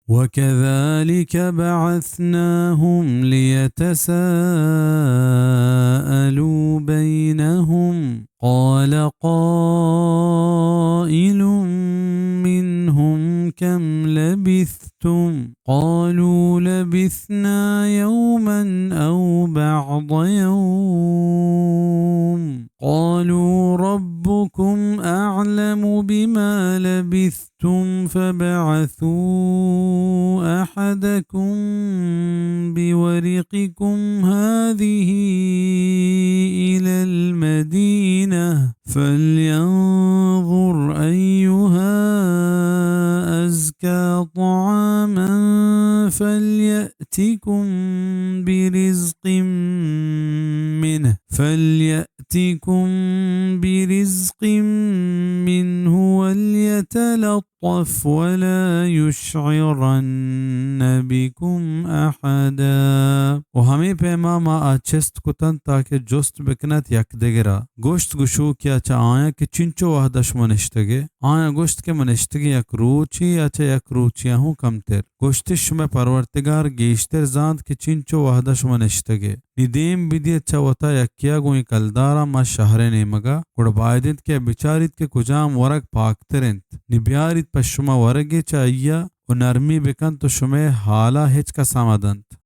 وكذلك بعثناهم ليتساءلوا بينهم قال قائل منهم كم لبثتم قالوا لبثنا يوما أو بعض يوم قالوا ربكم أعلم بما لبثتم فابعثوا أحدكم بورقكم هذه إلى المدينة فلينظر أيها أزكى طعاما فليأتكم برزق منه فليأتكم برزق منه وليتلطف ولا يشعرن بكم أحدا۔ و ہمے پیما ما آ چست کتنت تاکہ جست بکنت یک دگرا۔ گوشت گشوکیا چہ آیاں کہ چنچو وہدا شما نشتگے؟ آیاں گوشت کہ ما نشتگیں یک روچے یا چہ یک روچیا ہوں کمتر۔ گوشتش، شمئے پرورتگار گیشتر زانت کہ چنچو وہدا شما نشتگے۔ نی دیم بدیت چہ وتا یکیا گوں اے کلدارا ما شہرئے نیمگا، گڑا باید انت کہ بچاریت کہ کجام ورگ پاکتر انت۔ نی بیاریت پہ شما ورگے چہ آئیا و نرمی بکنت و شمئے حالا ہچ کسا مدنت۔